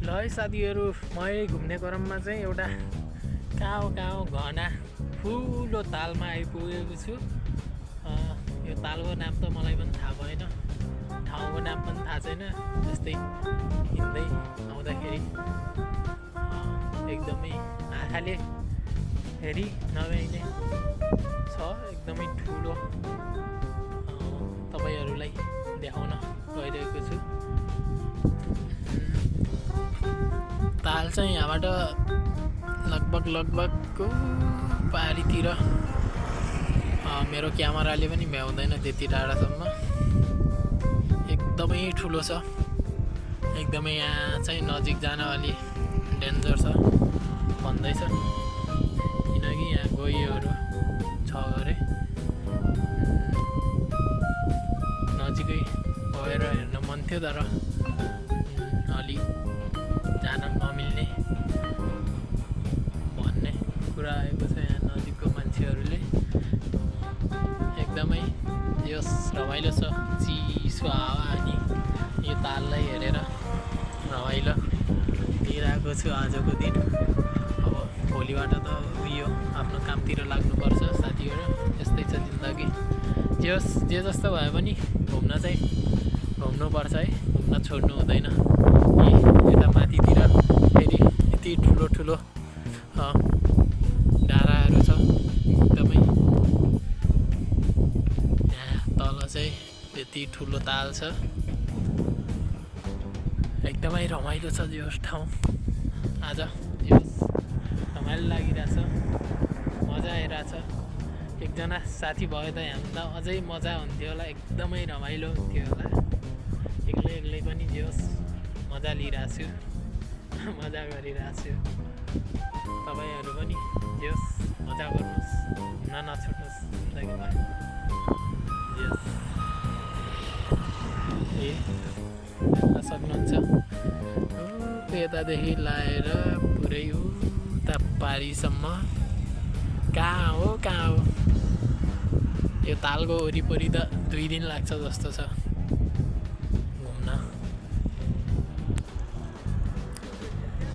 ल है साथीहरू, म घुम्ने क्रममा चाहिँ एउटा कहाँ घना ठुलो तालमा आइपुगेको छु। यो तालको नाम त मलाई पनि थाहा भएन, ठाउँको नाम पनि थाहा छैन। जस्तै हिँड्दै आउँदाखेरि एकदमै आँखाले हेरी नभ्याइने छ, एकदमै ठुलो। तपाईँहरूलाई देखाउन गइरहेको छु। ताल चाहिँ यहाँबाट लगभग पारीतिर मेरो क्यामेराले पनि भ्याउँदैन त्यति टाढासम्म। एकदमै ठुलो छ, एकदमै। यहाँ चाहिँ नजिक जान अलि डेन्जर छ भन्दैछ, किनकि यहाँ गहिरोहरू छ अरे। नजिकै गएर हेर्न मन थियो, तर अलि जान नमिल्ने भन्ने कुरा आएको छ यहाँ नजिकको मान्छेहरूले। एकदमै यस रमाइलो छ, चिसो हावा, अनि यो ताललाई हेरेर रमाइलो लिइरहेको छु आजको दिन। अब भोलिबाट त यो आफ्नो कामतिर लाग्नुपर्छ साथीहरू, यस्तै छ जिन्दगी। जे जस्तो भए पनि घुम्नुपर्छ है, घुम्न छोड्नु हुँदैन। यता माथितिर फेरि यति ठुलो डाँडाहरू छ एकदमै। यहाँ तल चाहिँ यति ठुलो ताल छ, एकदमै रमाइलो छ यो ठाउँ। आज यो रमाइलो लागिरहेछ, मजा आइरहेछ। एकजना साथी भयो त यहाँ त अझै मजा हुन्थ्यो होला, एकदमै रमाइलो हुन्थ्यो होला। एक्लै पनि जोस् मजा लिइरहेको छु, मजा गरिरहेको छु। तपाईँहरू पनि जोस् मजा गर्नुहोस्, घुम्न नछुट्नुहोस् जिन्दगीमा। जोस् हेर्न सक्नुहुन्छ यतादेखि लाएर पुरै उता पारीसम्म। कहाँ हो यो तालको वरिपरि त 2 दिन लाग्छ जस्तो छ।